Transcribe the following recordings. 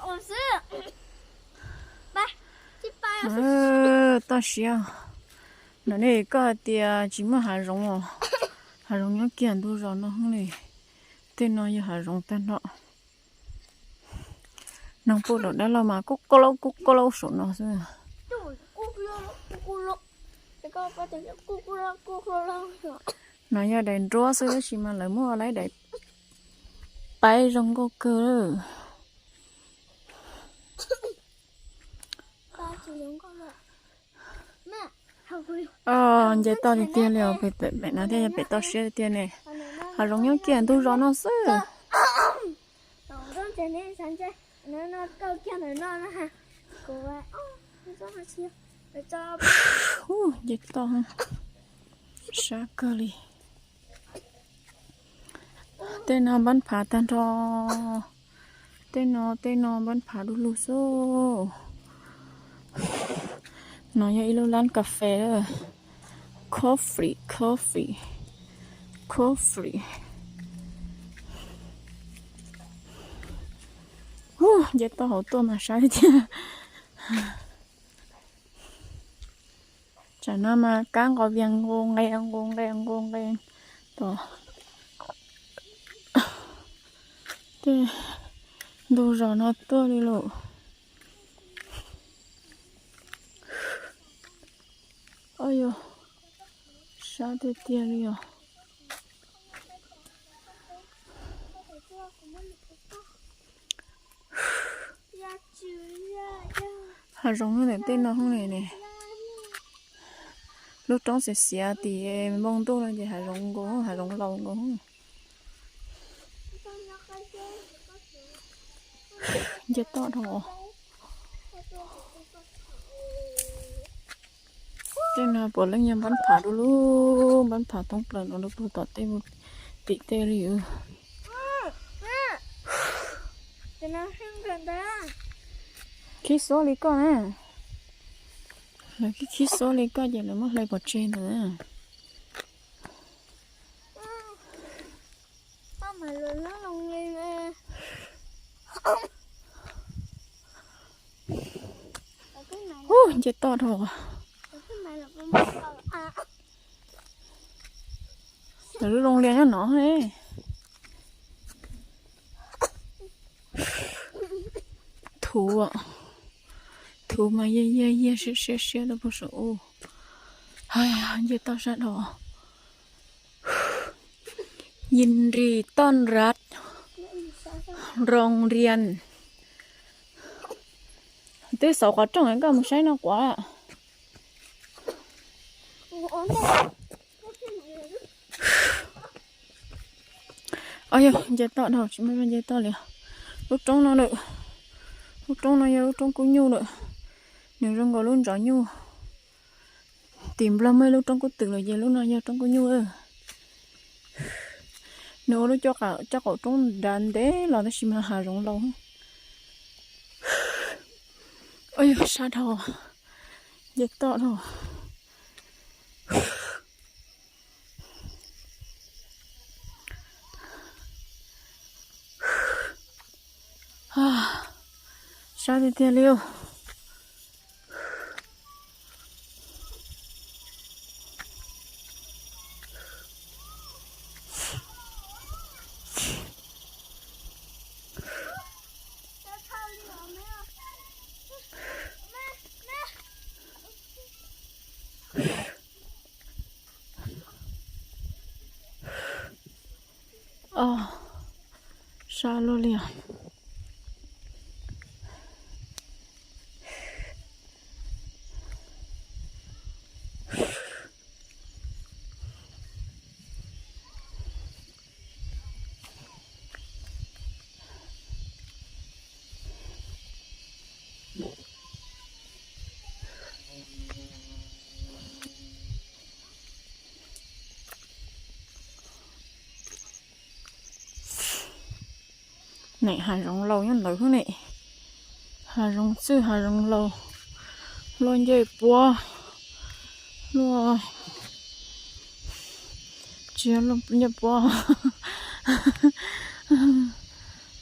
Toj siab. Nov nej koj hais tias tsis muaj hav zoov os. Hav zoov nyob kiag ntug zos no li. Tej no yog hav zoov tag nrho. Noog puj laum dab laug mas kuj kaub laub kuj kaub laub saum no xwb. No yog daim nruab xwb tab sis mas lawv muab ua lawv daim paib zoo nkauj kawg. Nce toj tiag tiag li os, pem no thiaj yog pem toj siab tiag tiag ne. Hav zoov nyob kiag ntug zos no xwb. Nce toj sab kawg li. Tej no npab phav tag nrho. Tej no, tej no npab phav du lug xwb. No yog ib lub lab kas fes. Coffee, coffee, coffee. Nce toj hauv tuaj mas sab tiag. Tsam no mas kab nqos vias nqus nqes nqus nqes nqus nqes tom tej ntug zos no tuaj li lawm. Au yog, sab tiag tiag li os. Hav zoov ntawm tej no hoob ne ne. Lub roob xiav xiav tim npoo ntuj no ces hav zoov nkaus, hav zoov laus nkaus. Nce toj dhau. Tej no puav leej yog npab phav du lug, npab phav thoob plaws no lub puag tom tej mus tim tej li. Khib xuab li koj na. Lawv khib khib xuab li koj ces lawv muab hlais pov tseg ntawd. Ub, nce toj dhau. Lawv lub zoo li nyob no. Thuv, thuv mas yaj yaj yaj siab siab siab rau puag saum ub. Nce toj sab dhau. Yin ri toj nrad roo rian. Twb xauv qhov rooj koj mus saib no quav. Au yog, nce toj dhau tsis muaj nce toj li. Lub roob no lawm, lub roob no yog lub roob kub nyuj lawm. Nws zoo nkaus lub ntsov nyuj. Tim Nplog muaj ib lub roob kub twm lawm ces lub no yog roob kub nyuj. Nws ua lub caj qaum roob nrad ntev los tab sis mas hav zoov laus. Au yog, sab dhau, nce toj dhau. Sab tiag tiag li. Sab luaj li os. Nim hav zoov laus nyob ntawd xwb ne. Hav zoov txwj hav zoov laus, luaj ncej puab, luaj, tsis yog luaj ncej puab,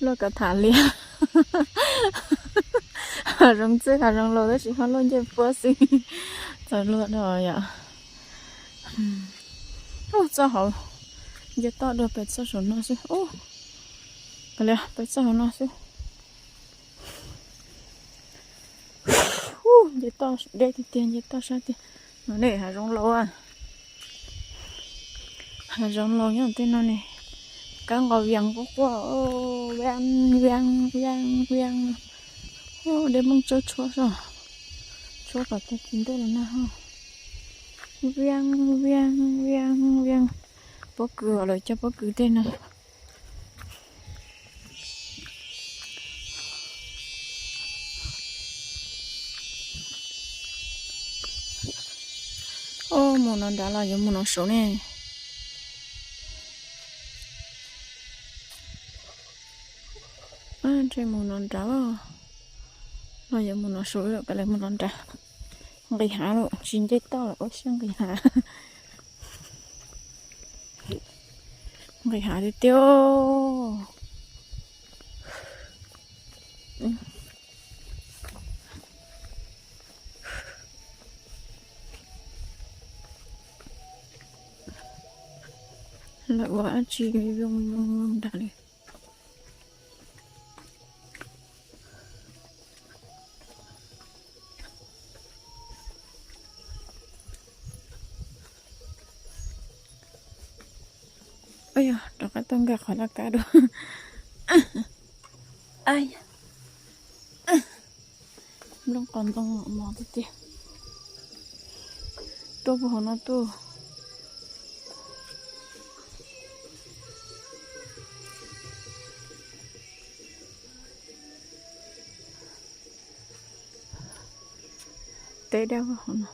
luaj kav tham liab. Hav zoov txwj hav zoov laus tab sis ho luaj ncej puab xwb. Txaus luag dhau yom. Ub, txoj hauv nce toj dua pem txoj saum no xwb. Ub, kav liam, pem txoj hauv no xwb. Ub, nce toj deb tiag tiag, nce toj sab tiag. No ne hav zoov laus, hav zoov laus nyob tej no ne. Kab nqos vias quaj quaj, vias vias vias vias. Dej Hmoob tsawb tshuab soj, tshuab kom tag kis ntuj los nag hauj. Vias vias vias vias. Pob kws, lawv cog pob kws tej no. Ub, mus no nrad los yuav mus no saud ne. Ntshe mus no nrad los yuav mus no saud, kav liam mus no nrad. Nqis hav lawm, tsis nce toj lawm, ua siab nqis hav. Nqis hav tiag tiag. Lawv ua dab tsi zoo zoo nrad li. Yog rov qab tuaj nkag qhov laj kab dua. Nplooj qos ntoo mos tiag tiag. Tuaj puag hauv no tuaj. Teb dab hauv no.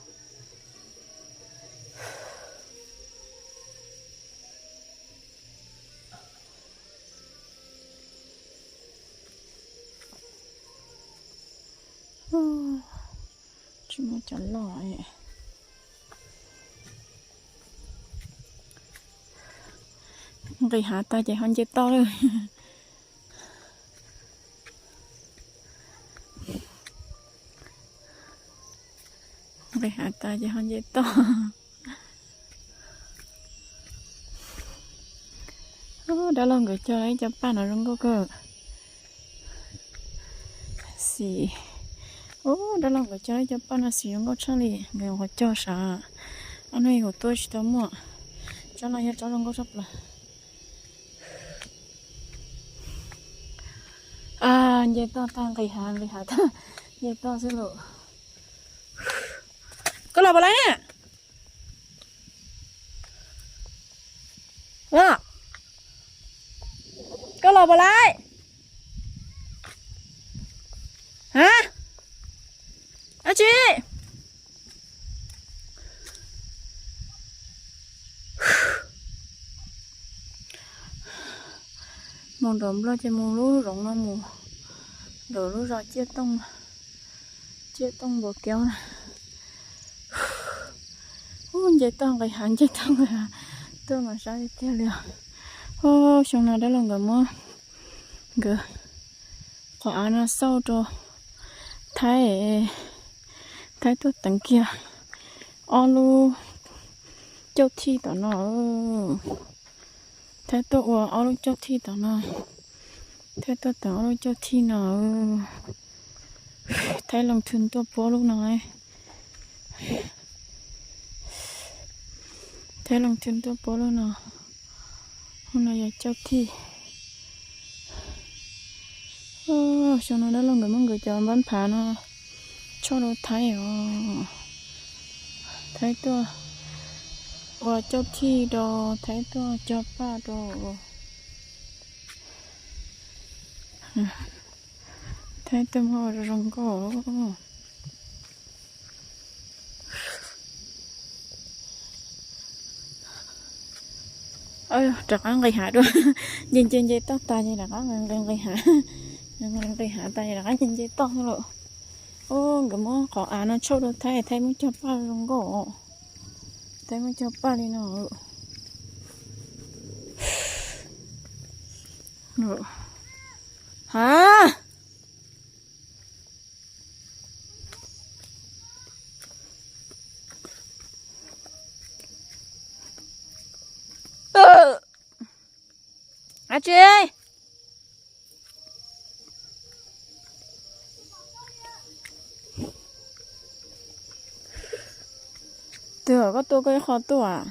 Tsis muaj cov loj. Nqis hav tag ces ho nce toj lawm. Nqis hav tas ces ho nce toj. Dab laug nkawd cog ib co paj no zoo nkauj kawg. Xim. Ub, dab laug nkawd cog ib co paj no xim zoo nkauj tshaj li, nkawd ua cog sav. Ob hnub kuv tuaj tsis tau muaj. Tsob no yog tsob zoo nkauj tshaj plaws. Nce toj tag, nqis hav, nqis hav tag, nce toj xwb lauj. Koj los puas laiv na? Koj los puas laiv? Hab? Dab tsi? Mus nram Nplog ces mus lub zoov no mus, nram lub zos Ciaj Tooj, Ciaj Tooj Npua Keub na. Ub, nce toj nqis hav, nce toj nqis hav, tuaj mas sab tiag tiag li os. Ub, xyoo no dab laug nkawd muab nkawd qhov av no xauj rau Thaib, Thaib tuaj teev kiag ob lub cauj thij tom no. Thaib tuaj ua ob lub cauj thij tom no. Thaib tuaj teev ob lub cauj thij no. Thaib loo thwm tuaj puab lub no. Thaib loo thwm tuaj puab lub no. Lub no yog cauj thij. Xyoo no dab laug nkawd muab nkawd cov npab phav no tshoj rau Thaib os. Thaib tuaj ua cauj thij rau, Thaib tuaj cog paj rau. Thaib tuaj muab ua zoo zoo nkauj. Rov qab nqis hav dua. Nce nce nce toj tas ces rov qab nqis nqis hav. Nqis nqis hav tas ces rov qab nce nce toj lawm. Ub, nkawd muab qhov av no tshauj rau Thaib, Thaib muab cog paj zoo nkauj. Thaib muab cog paj li no. Ha, Ab tsi, twg koj tua koj ib qho tuaj?